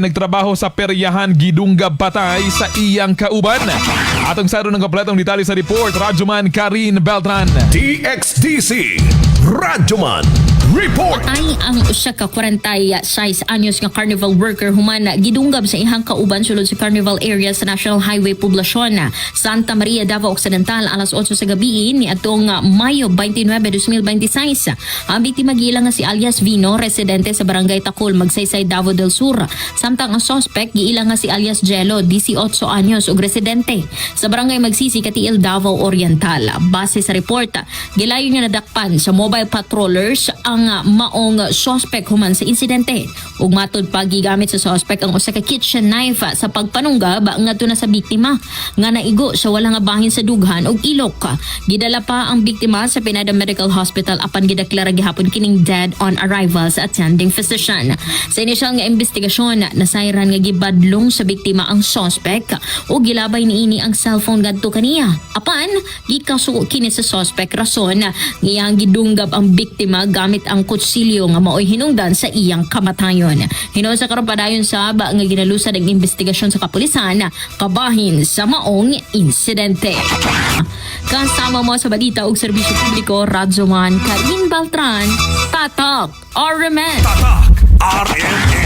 Nagtrabaho sa peryahan, gidunggab patay sa iyang kauban. Atong saron ng kompletong detalye sa report, Radyoman Karin Beltran. DXDC Radyoman Report. Patay ang usa ka 46 anyos nga carnival worker human gidunggab sa iyang kauban sulod sa carnival area sa National Highway, Poblacion, Santa Maria, Davao Occidental, alas 8 sa gabi ni atong Mayo 29, 2026. Ang biktima giila nga si alias Vino, residente sa Barangay Takol, Magsaysay, Davao del Sur. Samtang ang suspect giila nga si alias Jello, 18 anyos ug residente sa Barangay Magsisi, Cateel, Davao Oriental. Base sa report, gilayon nga nadakpan sa mobile patrollers ang maong suspect human sa insidente. Ug matud pa, gigamit sa suspect ang usa ka kitchen knife sa pagpanunggab ngadto na sa biktima nga naigo sa wala nga bahin sa dughan ug ilok. Gidala pa ang biktima sa Pineda Medical Hospital apan gideklara gihapon kining dead on arrival sa attending physician. Sa inisyal nga investigasyon, nasayran nga gibadlong sa biktima ang suspect ug gilabay niini ang cellphone ngadto kaniya. Apan gikasuko kini sa suspect, rason ngiyang gidunggab ang biktima gamit ang kutsilyo nga maoy hinungdan sa iyang kamatayon. Hinuon sa karon, padayon sab nga ginalusad ang investigasyon sa kapulisan kabahin sa maong insidente. Kasama mo sa balita ug serbisyo publiko, Radyoman Karin Beltran, Tatak RMN. Tatak RMN.